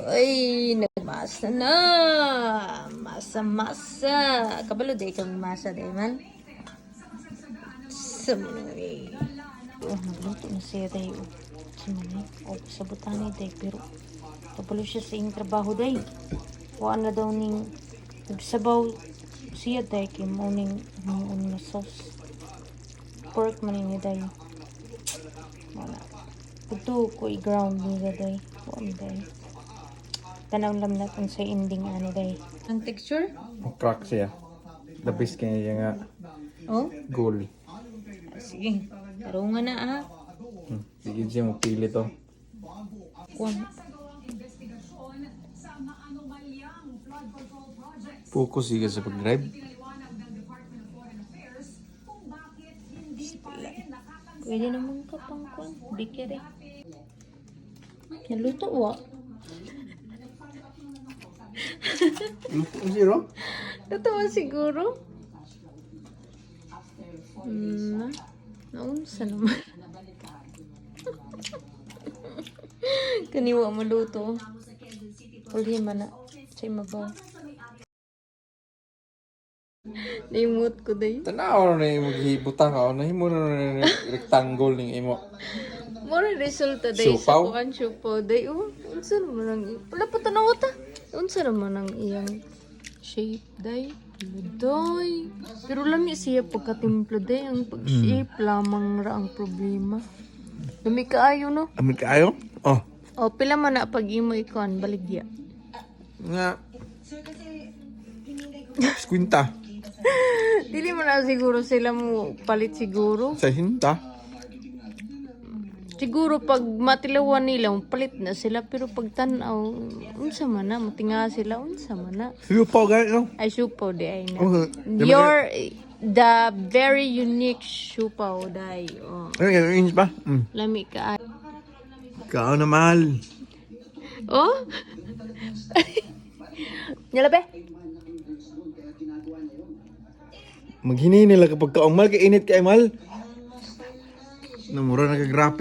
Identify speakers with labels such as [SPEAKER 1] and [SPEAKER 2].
[SPEAKER 1] Ay, nagmasa na. Masa, masa. Kabalo day kang masa day man. Sa mga. Oh, nagluto na siya day. Oh, sa mga. Oh, sabutan ni day. Pero, kabalo siya sa iyong trabaho day. Kuha na daw ning nagsabaw siya day. Kay mo ning na sauce. Pork man ni day. Wala. Ito ko i-ground niya day. Kuha day. Tanaw lang natin sa ending ani day. Ang texture?
[SPEAKER 2] Crack siya. The best kaya niya nga
[SPEAKER 1] Oh?
[SPEAKER 2] goal.
[SPEAKER 1] Ah, sige. Tarungan na ah.
[SPEAKER 2] Sige siya mo pili to.
[SPEAKER 1] Kuha.
[SPEAKER 2] Focus siya sa pag-drive.
[SPEAKER 1] Pwede naman ka pang kuan. Bikir eh. Naluto wa.
[SPEAKER 2] Luto zero?
[SPEAKER 1] Luto wa siguro. Na. Naunsa naman. Kaniwa maluto. Ulhi man na. Sa imabaw. Naimot ko day.
[SPEAKER 2] Tanaw na yung maghibutang ka. Nahimo na na rectangle ning imo.
[SPEAKER 1] Mura resulta day sa
[SPEAKER 2] Siupaw?
[SPEAKER 1] kuan siupaw day. Oh, unsa naman ang wala pa tanaw ta. Unsa naman ang iyang shape day? Day. Pero lami siya pagkatimpla day ang pag-shape lamang ra ang problema. Lami kaayo no.
[SPEAKER 2] Amin kaayo? Oh.
[SPEAKER 1] O pila man na pag imo ikuan baligya.
[SPEAKER 2] Nga. Squinta.
[SPEAKER 1] Dili man na siguro sila mo palit siguro.
[SPEAKER 2] Sa hinta.
[SPEAKER 1] Siguro pag matilawan nila, palit na sila pero pag tan-aw, unsa man na, mutinga sila, unsa man na.
[SPEAKER 2] Siupaw gani no?
[SPEAKER 1] Ay, siupaw di ay na.
[SPEAKER 2] Okay.
[SPEAKER 1] Your, the very unique siupaw day. Oh.
[SPEAKER 2] Ano yung inch ba?
[SPEAKER 1] Lami ka.
[SPEAKER 2] Kao na mahal.
[SPEAKER 1] Oh? Nyala be?
[SPEAKER 2] Maghini nila kapag kaong mal, kay init kay mal. Namura nagagrape.